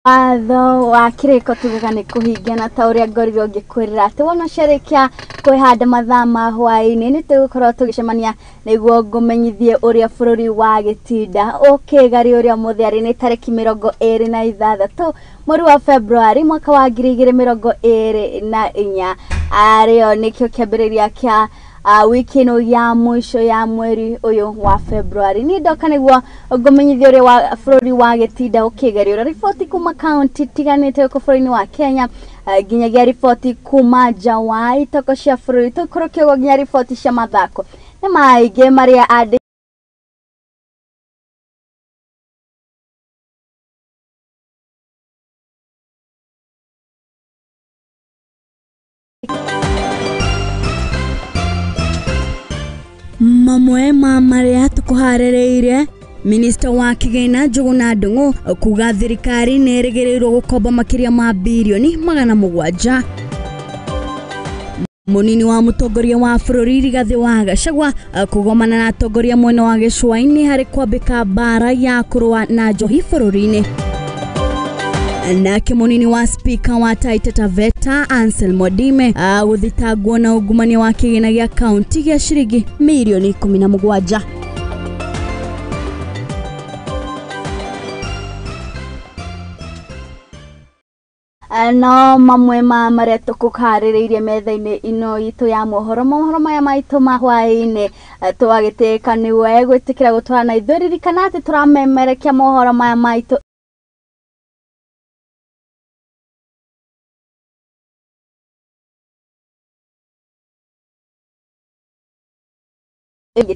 Watho wa kĩrĩko tugaga nĩ kũhingia na ta ũrĩa ngorirwo ngĩkwĩrĩra atĩ wona ciarĩkia kwĩhanda mathaa ma hwaĩ-inĩ nĩ tũgũkorwo tũgĩcemania nĩguo ngũmenyithie ũrĩa bũrũri wa gĩtinda ũkĩgarĩ ũrĩa mũthĩ arĩ nĩ tarĩki 26 mweri wa February mwaka wa 2024 arĩo nĩkĩo kĩambĩrĩria kĩa wiki ĩno ya mũico ya mweri ũyũ wa February. Niĩ ndoka nĩguo ngũmenyithie ũrĩa wa bũrũri wa gĩtinda ũkĩgerio riboti kuma kaunti tiganĩte gũkũ bũrũri-inĩ wa Kenya, nginyagia riboti kuma nja wa itoko cia bũrũri, tũikũrũke ũguo nginya riboti cia mathako nĩ maingĩ marĩa andĩ mamwe ma marĩa tũkũharĩrĩirie. Minista wa kĩgĩna Njũgũna Ndung'u kuga thirikari nĩ ĩrĩgĩrĩirwo gũkomba makĩria ma birioni 700. Mũnini wa mũtongoria wa bũrũri Rigathĩ wa Gachagua kũgomana na atongoria mwena wa gĩcũa-inĩ harĩ kwambĩka mbara ya kũrũa na njohi bũrũri-inĩ. Nake mũnini wa spika wa Taita Taveta Ansel Mwadime gũthitangwo na ungumania wa kĩgĩna gĩa kaunti gĩa ciringi mirioni 17. No mamwe ma marĩa tũkũharĩrĩirie metha-inĩ ĩno itũ ya mohoro, mohoro maya maitũ ma hwaĩ-inĩ twagĩtĩka nĩwe gwĩtĩkĩra gũtwarana na ithuĩ. Ririkana atĩ tũramemerekia mohoro maya maitũ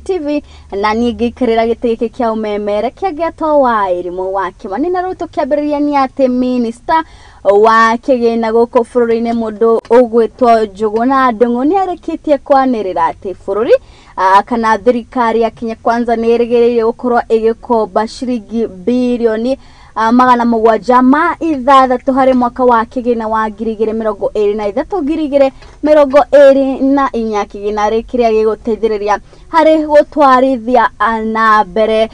TV na niĩ ngĩikarĩra gĩtĩ gĩkĩ kĩa ũmemerekia gĩatwo wa Irimũ wa Kĩmani. Na rĩu tũkĩambĩrĩria nĩ atĩ minista wa kĩgĩna gũkũ bũrũri-inĩ mũndũ ũgwĩtwo Njũgũna Ndung'u nĩ arĩkĩtie kwanĩrĩra atĩ bũrũri kana thirikari ya Kenya Kwanza nĩ ĩrĩgĩrĩire gũkorwo ĩgĩkomba ciringi birioni 706 harĩ mwaka wa kĩgĩna wa 2023 2024 kĩgĩna kĩrĩa gĩgũteithĩrĩria harĩ gũtwarithia na mbere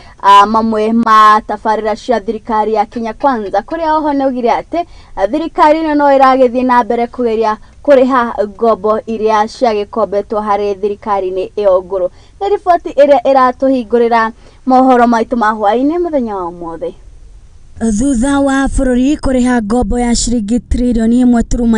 mamwe ma tabarĩra cia thirikari ya Kenya Kwanza, kũrĩa oho nĩ augire atĩ thirikari ĩno no ĩragĩthiĩ na mbere kũgeria kũrĩha ngombo iria ciagĩkombetwo harĩ thirikari-inĩ ĩyo ngũrũ. Nĩ riboti ĩrĩa ĩratũhingũrĩra mohoro maitũ ma hwaĩ-inĩ mũthenya wa ũmũthĩ. Thutha wa bũrũri kũrĩha ngombo ya ciringi tririoni 1 turuma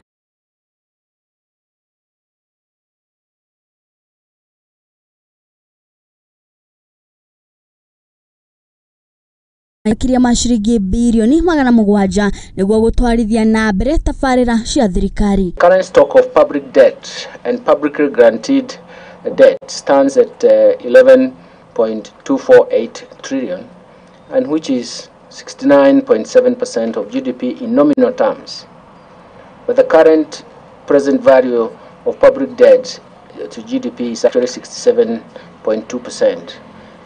makĩria ma ciringi birioni 700 nĩguo gũtwarithia na mbere tabarĩra cia thirikari. Current stock of public debt and publicly guaranteed debt stands at 11.248 trillion, and which is 69.7% of GDP in nominal terms. But the current present value of public debt to GDP is actually 67.2%.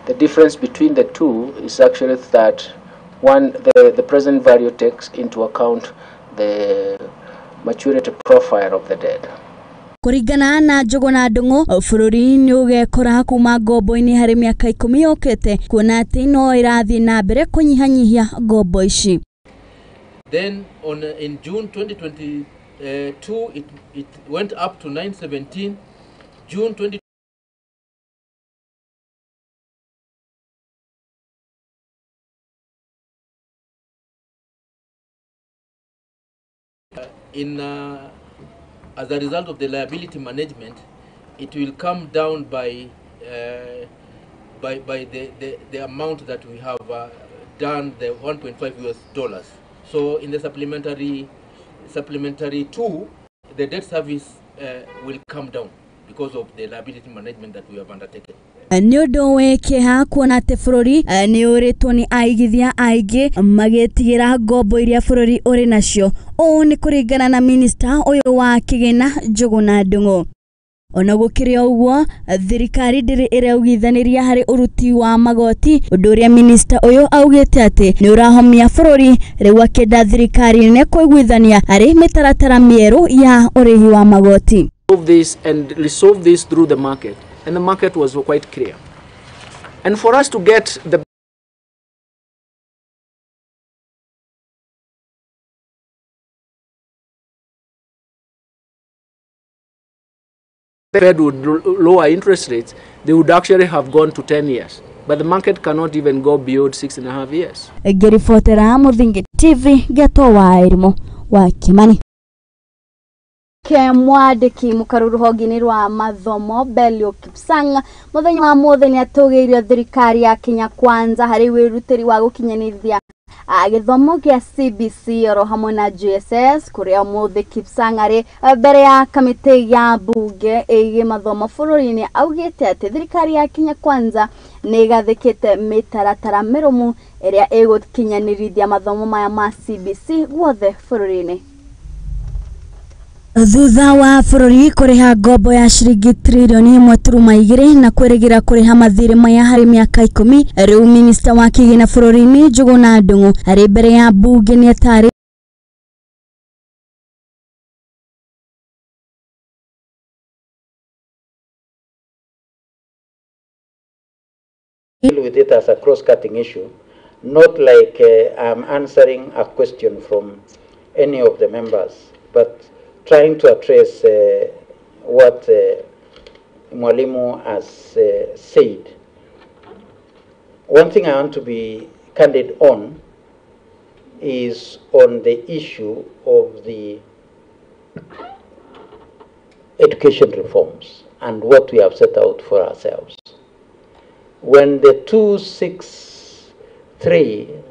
The difference between the two is actually that one, the present value takes into account the maturity profile of the debt. Kũringana na Njũgũna Ndung'u, bũrũri nĩ ũgekora kuma ngombo-inĩ harĩ mĩaka 10 yũkĩte, kuona atĩ no ĩrathiĩ na mbere kũnyihanyihia ngombo ici. Then on in June 2022 it went up to 917. June 20 in as a result of the liability management, it will come down by the amount that we have done, the $1.5 US. So in the supplementary 2, the debt service will come down because of the liability management that we have undertaken. Nĩ ũndũ wĩ kĩeha kuona atĩ bũrũri nĩ ũrĩtwo nĩ aigithia aingĩ magĩtigĩra ngombo iria bũrũri ũrĩ nacio. Ũũ nĩ kũringana na minista ũyũ wa kĩgĩna Njũgũna Ndung'u. Ona gũkĩrĩ ũguo, thirikari ndĩrĩ ĩraugithanĩria harĩ ũruti wa magoti, ũndũ ũrĩa minista ũyũ augĩte atĩ nĩ ũrahomia bũrũri, rĩu akĩenda thirikari nene kũiguithania harĩ mĩtaratara mĩerũ ya ũrĩhi wa magoti. This and resolve this through the market, and the market was quite clear. And for us to get the Fed would lower interest rates, they would actually have gone to 10 years. But the market cannot even go beyond 6.5 years. Ngĩribotera Mũthingi TV Geto wa Irimũ wa Kimani. Ke mwandĩki mũkaru rũhonge-inĩ rwa mathomo Belio Kipsang mũthenya wa mũthĩ nĩ atũgĩirio thirikari ya Kenya Kwanza harĩ wĩrutĩri wa gũkinyanĩria gĩthomo gĩa CBC oro hamwe na GSS kũrĩa ũmũthĩ Kipsang arĩ mbere ya kamĩtĩ ya mbunge ĩgiĩ mathomo bũrũri-inĩ augĩte atĩ thirikari ya Kenya Kwanza nĩ ĩgathĩkĩte mĩtaratara mĩrũmu ĩrĩa ĩgũkinyanĩrithia mathomo maya ma CBC guothe bũrũri-inĩ. Thutha wa bũrũri kũrĩha ngombo ya ciringi tririoni 1.2 na kwĩrĩgĩra kũrĩha mathirĩ maya harĩ mĩaka 10, rĩu minista wa kĩgĩna bũrũri-inĩ Njuguna Ndung'u arĩ mbere ya mbunge nĩ deal with it as a cross-cutting issue, not like I'm answering a question from any of the members, but trying to address what Mwalimu has said. One thing I want to be candid on is on the issue of the education reforms and what we have set out for ourselves. When the 2-6-3,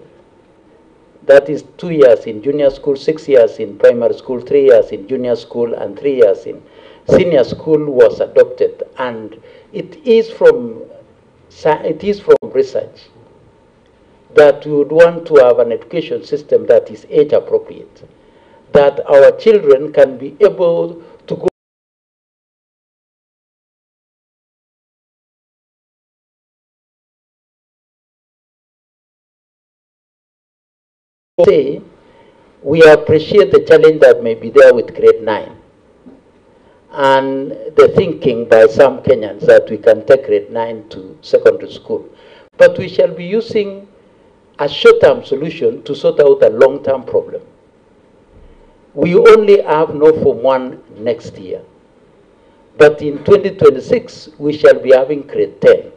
that is 2 years in junior school, 6 years in primary school, 3 years in junior school, and 3 years in senior school was adopted, and it is from research that we would want to have an education system that is age appropriate, that our children can be able to go say we appreciate the challenge that may be there with grade 9 and the thinking by some Kenyans that we can take grade 9 to secondary school, but we shall be using a short-term solution to sort out a long-term problem. We only have no Form 1 next year, but in 2026 we shall be having grade 10,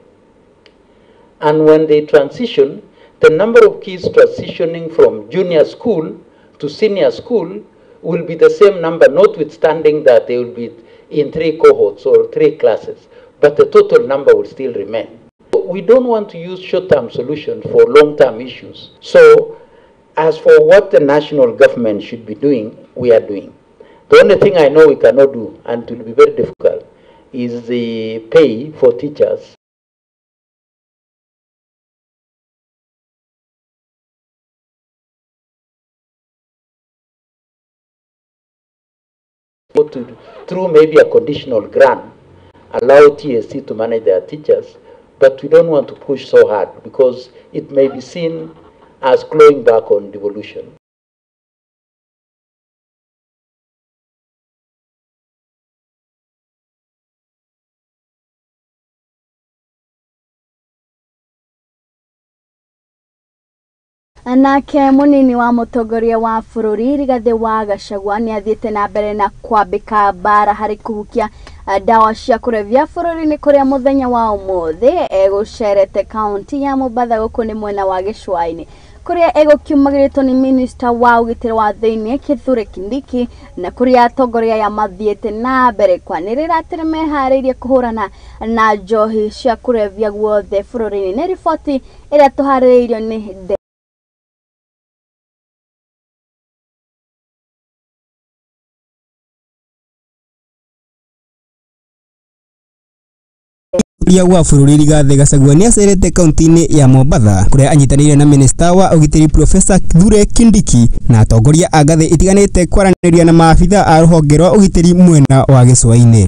and when they transition, the number of kids transitioning from junior school to senior school will be the same number, notwithstanding that they will be in 3 cohorts or 3 classes, but the total number will still remain. We don't want to use short-term solutions for long-term issues. So as for what the national government should be doing, we are doing. The only thing I know we cannot do, and it will be very difficult, is the pay for teachers. To, through maybe a conditional grant, allow TSC to manage their teachers, but we don't want to push so hard because it may be seen as clawing back on devolution. Nake munini wa mutongoria wa bururi Rigathi wa Gachagua ni athiite na mbere na kwambika mbara hari kuhukia dawa cia kũrebia bũrũri-inĩ kũrĩa mũthenya wa ũmũthĩ egũcerete kaunti ya Mombatha gũkũ nĩ mwena wa Gĩcũa-inĩ kũrĩa egũkiumagĩrĩtwo nĩ minista wa ũgitĩri wa thĩinĩ Kithure Kindiki na kũrĩa atongoria aya mathiĩte na mbere kwanĩrĩra atĩ nĩmeharĩirie kũhũrana na njohi cia kũrebia guothe bũrũri-inĩ. Nĩ riboti ĩrĩa tũharĩrĩirio nĩ wa bururi Rigathi Gachagua ni acerete kaunti-inĩ ya Mombatha kuria anyitanĩire na minista wa ũgitĩri Professor Kithure Kindiki na atongoria a ngathĩ itiganĩte kwaranĩria na maabitha a rũhonge rwa ũgitĩri mwena wa Gĩcũa-inĩ.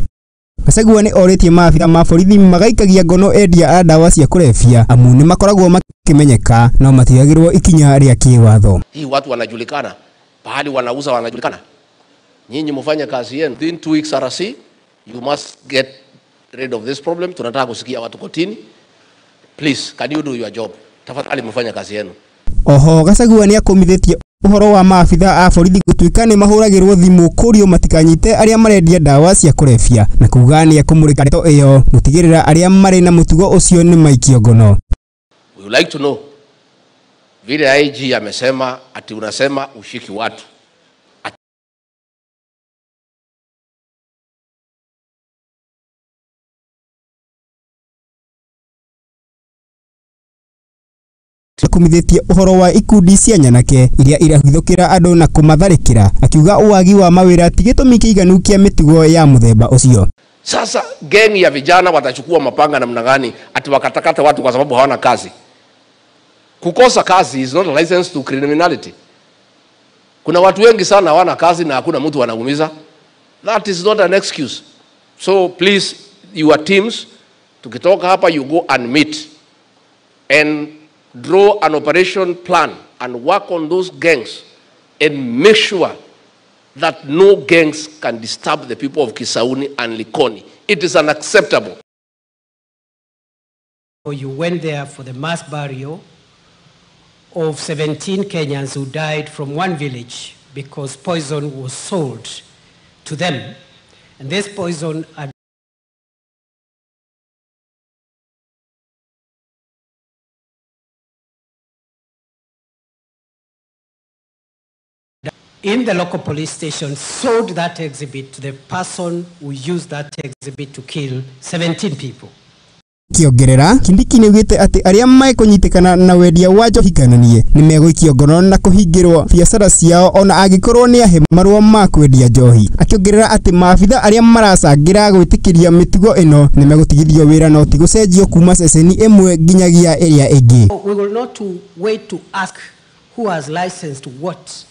Gachagua nĩ orĩtie maabitha ma borithi magaikagia ngono endia a ndawa cia kũrebia amu nĩ makoragwo makĩmenyeka no matioyagĩrwo ikinya rĩa kĩwatho. Hii watu wanajulikana, pahali wanauza wanajulikana. Nyinyi mfanye kazi yenu. Within 2 weeks RC, you must get rid of this problem. Tunataka kusikia watu kotini. Please, can you do your job? Tafadhali mfanye kazi yenu. Oho, Gachagua ni akomithitie Ũhoro wa maabitha a borithi gũtuĩka nĩ mahũragĩrwo thimũ kũrio matikanyite arĩa marendia ndawa cia kũrebia na kuga nĩ ekũmũrĩka ndeto ĩyo gũtigĩrĩra arĩa marĩ na mũtugo ũcio nĩ maikio ngono. We would like to know vile IG amesema ati unasema ushiki watu. Akumithĩtie ũhoro wa ikundi cia nyanake iria irahithũkĩra andũ na kũmatharĩkĩra, akiuga wagi wa mawĩra ti gĩtũmi kĩiganu kĩa mĩtugo ya mũthemba ũcio. Sasa gengi ya vijana watachukua mapanga namna gani ati wakatakata watu kwa sababu hawana kazi? Kukosa kazi is not a license to criminality. Kuna watu wengi sana hawana kazi na hakuna mtu anaumiza. That is not an excuse. So please, your teams, tukitoka hapa you go and meet and draw an operation plan and work on those gangs and make sure that no gangs can disturb the people of Kisauni and Likoni. It is unacceptable. You went there for the mass burial of 17 Kenyans who died from one village because poison was sold to them. And this poison had in the local police station sold that exhibit to the person who used that exhibit to kill 17 people. Kiongerera Kindiki nĩaugĩte atĩ arĩa mekũnyitĩkana na wendia wa njohi kananie nĩmegũikio ngono na kũhingĩrwo biacara ciao ona angĩkorwo nĩ ahe marũa ma kwendia njohi, akĩongerera atĩ maabitha arĩa maracangĩra gwĩtĩkĩria mĩtugo ĩno nĩmegũtigithio wĩra no ti gũcenjio kuma ceceni ĩmwe nginyagia ĩrĩa ĩngĩ. We will not to wait to ask who has licensed what.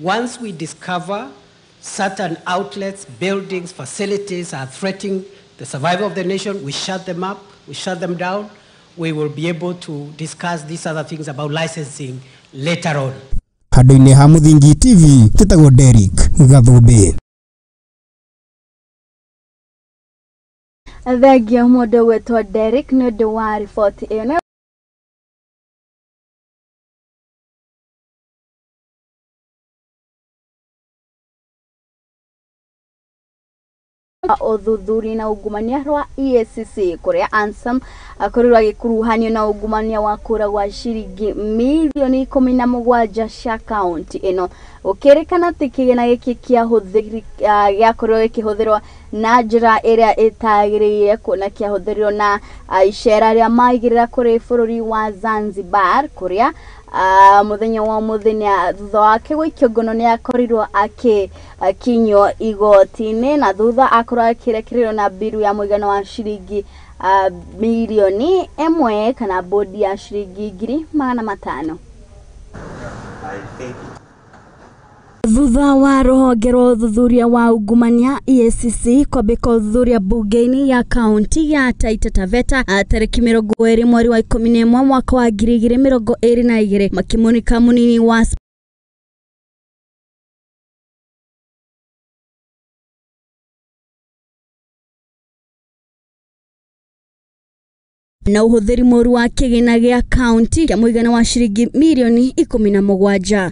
Once we discover certain outlets, buildings, facilities are threatening the survival of the nation, we shut them up, we shut them down. We will be able to discuss these other things about licensing later on. Handũ-inĩ ha Mũthingi TV, njĩtagwo Derrick Gathumbi. Thengiũ mũndũ gwĩtwo Derrick nĩ ũndũ wa riboti ĩyo. Ũthuthuria na ungumania rwa EACC kũrĩa Ansam akorirwo agĩkuruhanio na ungumania wa kũra gwa ciringi milioni 17 cia kaunti ĩno, ũkĩrĩkana atĩ kĩgĩna gĩkĩ gĩakorirwo gĩkĩhũthĩrwo na njĩra ĩrĩa ĩtagĩrĩire, kuona kĩahũthĩrirwo na icera rĩa maigĩrĩra kũrĩ bũrũri wa Zanzibar kũrĩa mũthenya wa mũthenya thutha wake gũikio ngono nĩ akorirwo akinyio igoti-inĩ na thutha akorwo akĩrekererio na mbiru ya mũigana wa ciringi milioni 1 kana bodi ya ciringi 500,000. Thutha wa rũhonge rwa ũthuthuria wa ungumania EACC kwambĩka ũthuthuria mbunge-inĩ ya kaunti ya Taita Taveta tarĩki 20 mweri wa 11 mwaka wa 2022 makĩmũrĩka mũnini wa na ũhũthĩri mũru wa kĩgĩna gĩa kaunti kĩa mũigana wa ciringi milioni 17.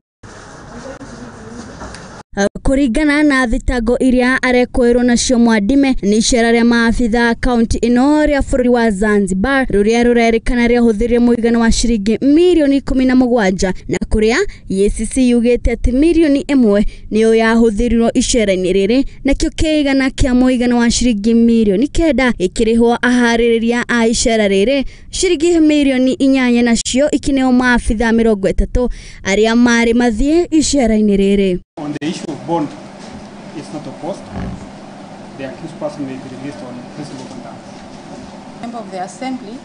Kũringana na thitango iria arekwĩrwo nacio Mwadime nĩ icera rĩa maabitha kaunti ĩno rĩa bũrũri wa Zanzibar rũrĩa rũrerĩkana rĩahũthĩrire mũigana wa ciringi milioni 17 na kũrĩa EACC yugĩte atĩ milioni 1 nĩyo yahũthĩrirwo icera-inĩ rĩrĩ, nakĩo kĩigana kĩa mũigana wa ciringi milioni 9 ĩkĩrĩhwo aharĩrĩria a icera rĩrĩ, ciringi milioni 8 nacio ikineo maabitha 30 arĩa marĩ mathiĩ icera-inĩ rĩrĩ. On the issue of bond, it's not opposed. The accused person may be released on reasonable conduct. Member of the Assembly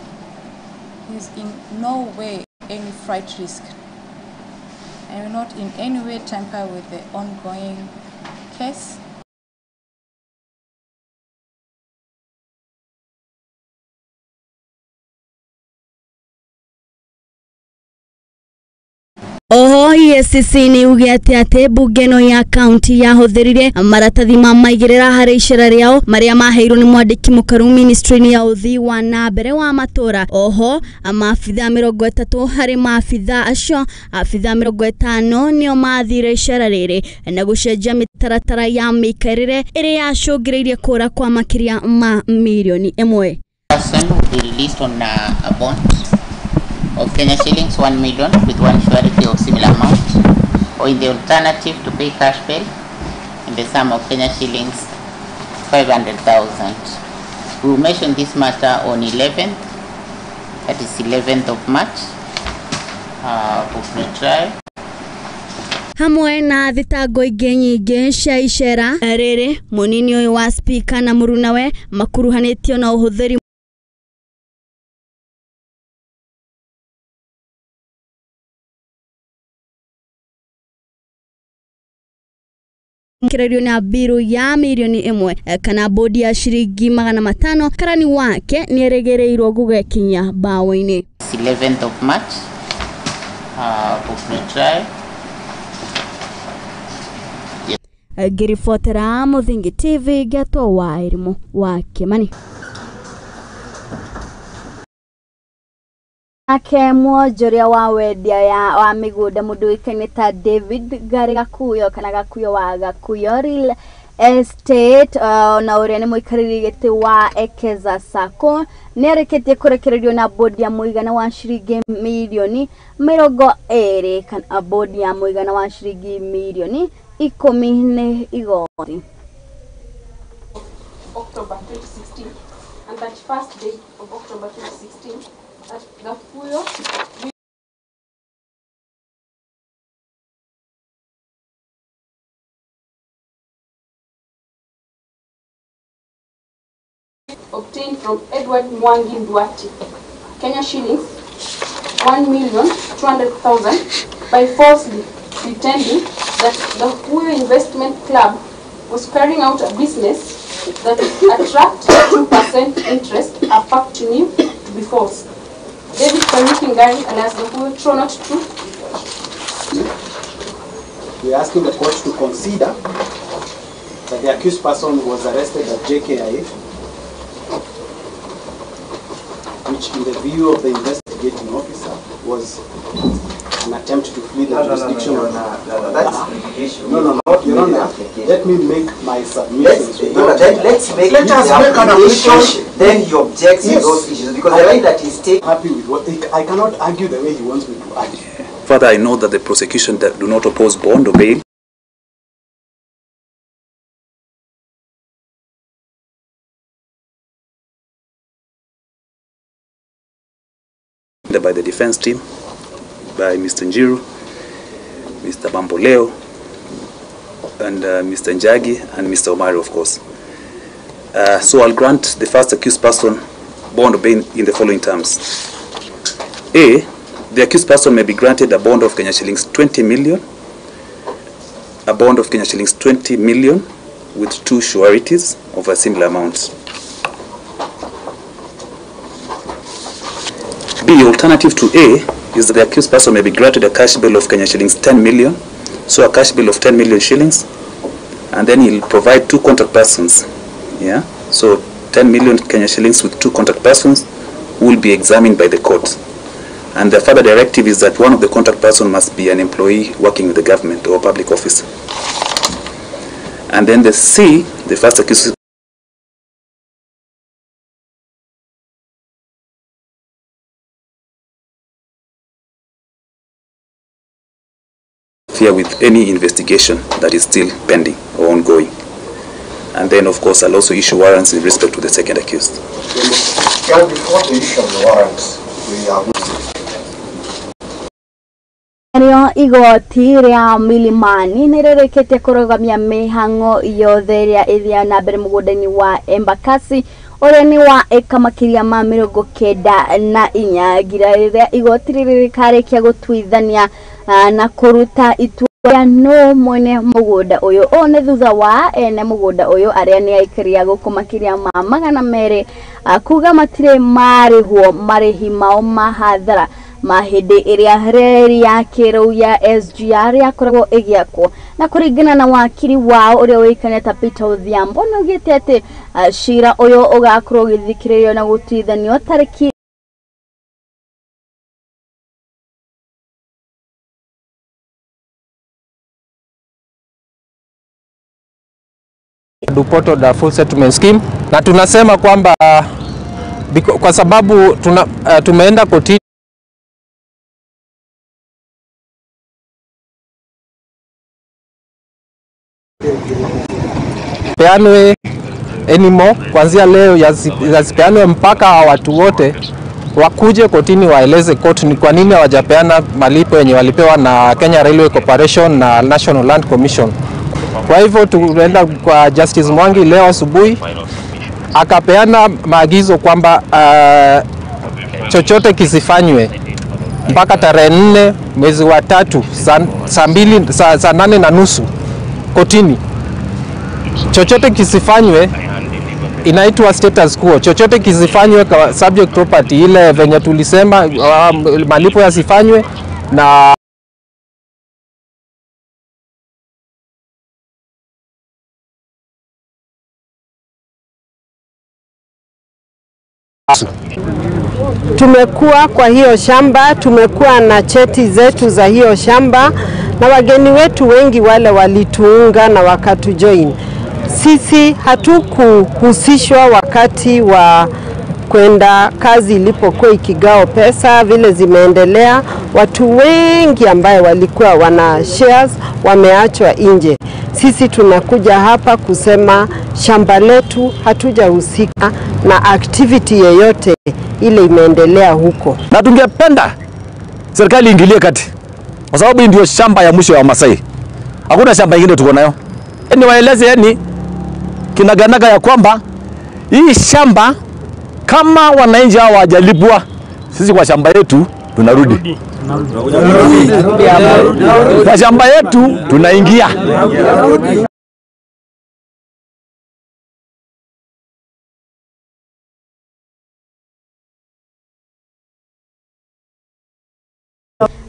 is in no way any flight risk and will not in any way tamper with the ongoing case. Oho EACC nĩ yugĩte atĩ mbunge ĩno ya kaunti yahũthĩrire maratathi ma maigĩrĩra harĩ icera rĩao marĩa maheirwo nĩ mwandĩki mũkaru ministry-inĩ ya ũthii wa na mbere wa matũra. Oho maabithaa 30 harĩ maabithaa acio abithaa 50 nĩo mathire icera rĩrĩ na gũcenjia mĩtaratara ya mĩikarĩre ĩrĩa yacũngĩrĩirie kũra kwa makĩria ma mirioni 1. Person will be released on a bond of Kenya shillings 1 million with one surety of similar amount, or in the alternative to pay cash bail in the sum of Kenya shillings 500,000. We will mention this matter on 11th, that is 11th of March, for pre-trial. Hamwe na thitango ingĩ nyingĩ cia icera rĩrĩ, mũnini ũyũ wa spika na mũrunawe makuruhanĩtio na ũhũthĩri kererio na biru ya mirioni 1 kana bodi ya shiringi 500. Karani wake nĩerĩgĩrĩirwo gũgekinya mbaũ-inĩ. 11th of March, for pre-trial. Ngĩribotera Mũthingi TV ngetwo wa Irimũ wa Kĩmani. Nake mwonjoria wa wendia wa mĩgũnda mũndũ ũĩkaine ta David Ngari Gakuyo kana Gakuyo wa Gakuyo Real Estate na ũrĩa nĩ mũikarĩri gĩtĩ wa Ekeza Sacco nĩarĩkĩtie kũrekererio na bodi ya mũigana wa shiringi mirioni 20 kana bodi ya mũigana wa shiringi mirioni 10 nĩ igoti. October 2016 and 31st day of October 2016 at Gakuyo obtained from Edward Mwangi Nduati, Kenya shillings 1,200,000 by falsely pretending that the Gakuyo Investment Club was carrying out a business that would attract 2% interest, a fact he knew to be false. David Kariuki Ngari alias Gakuyo, true or not true? We are asking the court to consider that the accused person was arrested at JKIA, which in the view of the investigating officer was an attempt to flee the jurisdiction. No, that's litigation. No, Your Honor, let me make my submissions. Let's make let us make an application. Then he objects to those issues because the right that is taken. Happy with what I cannot argue the way he wants me to argue. Further, I know that the prosecution do not oppose bond or bail. By the defense team, by Mr. Njiru, Mr. Bamboleo, and Mr. Njagi, and Mr. Omari, of course. So I'll grant the first accused person bond or bail in the following terms. A, the accused person may be granted a bond of Kenya shillings 20 million, a bond of Kenya shillings 20 million with two sureties of a similar amount. B, alternative to A is that the accused person may be granted a cash bail of Kenya shillings 10 million, so a cash bail of 10 million shillings, and then he'll provide two contact persons. Yeah, so 10 million Kenya shillings with two contact persons who will be examined by the court. And the further directive is that one of the contact person must be an employee working with the government or public office. And then the C, the first accused with any investigation that is still pending or ongoing. And then, of course, I'll also issue warrants in respect to the second accused. Well, before the issue of the warrants, we are Nĩrĩo igoti rĩa Milimani nĩrĩrĩkĩtie kũrũgamia mĩhang'o yothe ĩrĩa ĩthiaga na mbere mũgũnda-inĩ wa Embakasi ũrĩa nĩ wa ĩka makĩria ma 94 nginya rĩrĩa igoti rĩrĩ rĩkarĩkia gũtuithania na kũruta itua rĩa nũ mwene mũgũnda ũyũ. Ũũ nĩ thutha wa ene mũgũnda ũyũ arĩa nĩ aikari a gũkũ makĩria ma 200 kuga matirĩ marĩhwo marĩhi mao ma hathara ma hĩndĩ ĩrĩa reri ya kĩrĩu ya SGR yakoragwo ĩgĩakwo. Na kũringana na wakiri wao ũrĩa ũĩkaine ta Peter Odhiambo, nĩaugĩte atĩ cira ũyũ ũgakorwo ũgĩthikĩrĩrio na gũtuithanio tarĩki Dupoto da full settlement scheme, na tunasema kwamba kwa sababu tumeenda kotini peanwe anymore kuanzia leo yasipeanwe mpaka watu wote wakuje kotini waeleze court ni kwa nini hawajapeana malipo yenye walipewa na Kenya Railway Corporation na National Land Commission. Kwa hivyo tunaenda kwa Justice Mwangi leo asubuhi akapeana maagizo kwamba chochote kisifanywe mpaka tarehe 4 mwezi wa 3 saa 8:30 kotini. Chochote kisifanywe inaitwa status quo. Chochote kisifanywe kwa subject property ile venye tulisema malipo yasifanywe na Tumekuwa kwa hiyo shamba, tumekuwa na cheti zetu za hiyo shamba, na wageni wetu wengi wale walituunga na wakatujoin. Sisi hatukuhusishwa wakati wa kwenda kazi ilipokuwa ikigao pesa, vile zimeendelea. Watu wengi ambaye walikuwa wana shares wameachwa nje. Sisi tunakuja hapa kusema shamba letu hatujahusika na activity yeyote ile imeendelea huko. Na tungependa serikali ingilie kati, kwa sababu ndio shamba ya mwisho ya Masai. Hakuna shamba ingine tuko nayo. Ni waeleze yani kinaganaga ya kwamba hii shamba kama wananchi hao hawajalipwa, sisi kwa shamba yetu tunarudi. Kwa shamba yetu tunaingia.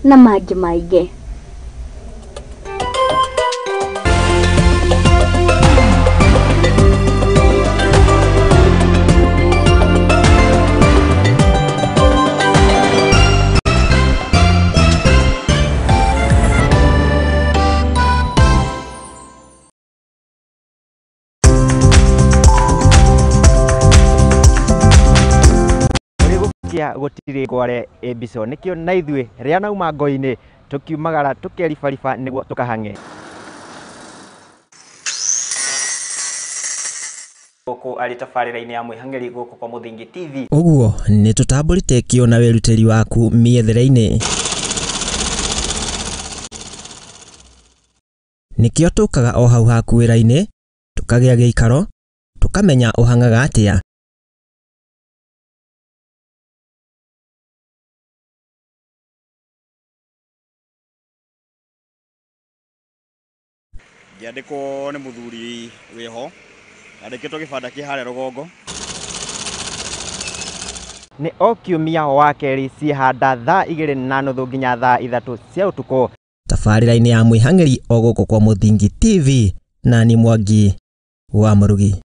Na mangĩ maingĩ. Gutiri ngware mbico nikio na ithuĩ rĩa nauma ngo-inĩ tukiumagara tukeribariba nĩguo tũkahange gũkũ arĩ tabarĩra-inĩ ya mwĩhang'eri gũkũ kwa Mũthingi TV. Ũguo nĩ tũtambũrĩte kĩo na wĩrutĩri waku mĩethere-inĩ, nĩkĩo tũkaga o hau haku wĩra-inĩ tũkagĩa gĩikaro tũkamenya ũhang'aga atĩa. Ngĩandĩkwo nĩ mũthuri wĩho, andĩkĩtwo gĩbanda kĩ harĩa rũgongo. Nĩ o kiumia wa kerĩ ciĩhanda thaa 2:30 nginya thaa 3 cia ũtukũ. Tabarĩra-inĩ ya mwĩhang'eri o gũkũ kwa Mũthingi TV, na ni Mwangi wa Mũrugi.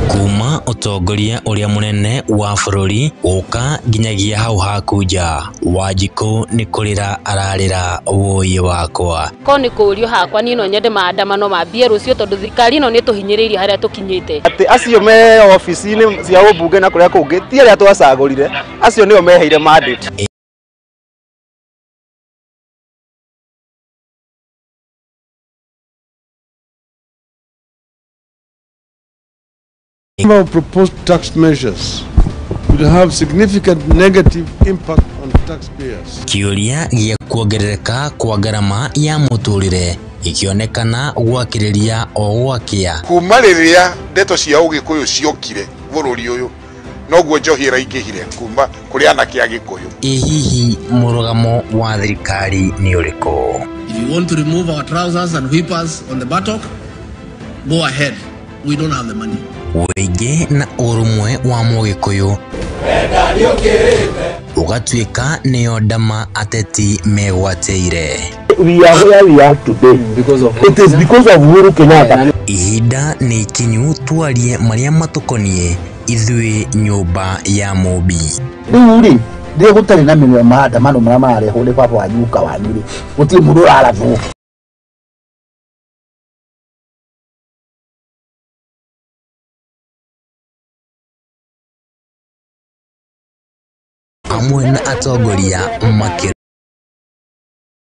Kuma ũtongoria ũrĩa mũnene wa bũrũri gũka nginyagia hau haku nja, Wanjikũ nĩ kũrĩra ararĩra wũi wakwa. Ko nĩ kũũrio hakwa niĩ no nyende maandamano mambie rũciũ tondũ thirikari ĩno nĩ tũhinyĩrĩirie harĩa tũkinyĩte. Atĩ acio me obici-inĩ cia ũmbunge na kũrĩa kũngĩ ti arĩa twacagũrire, acio nĩo meheire mandate. Our proposed tax measures will have significant negative impact on taxpayers. Kĩũria gĩa kuongerereka kwa ngarama ya mũtũrĩre ikĩonekana gwakĩrĩria o gwakĩa. Kuma rĩrĩa ndeto cia ũgĩkũyũ ciokire bũrũri ũyũ, Noguo njohi ĩraingĩhire kuma kũrĩ anake a Gĩkũyũ. Ĩ hihi mũrũgamo wa thirikari nĩ ũrĩkũ? If you want to remove our trousers and whip us on the buttock, go ahead. We don't have the money. Ũingĩ na ũrũmwe wa Mũgĩkũyũ ũgatuĩka nĩyo ndama ateti megwatĩire. We are where we are today because of it is because of Uhuru Kenyatta. Ihinda nĩ ikinyu twarie marĩa matũkoniĩ ithuĩ nyũmba ya Mũmbi. Rĩu rĩ rĩrĩa gũtarĩ na mĩnua maandamano marĩa mararehwo nĩ baba wanyu guka wanyu rĩ gũtirĩ mũndũ ũrarathwo. Hamwe na atongoria makĩrũgama.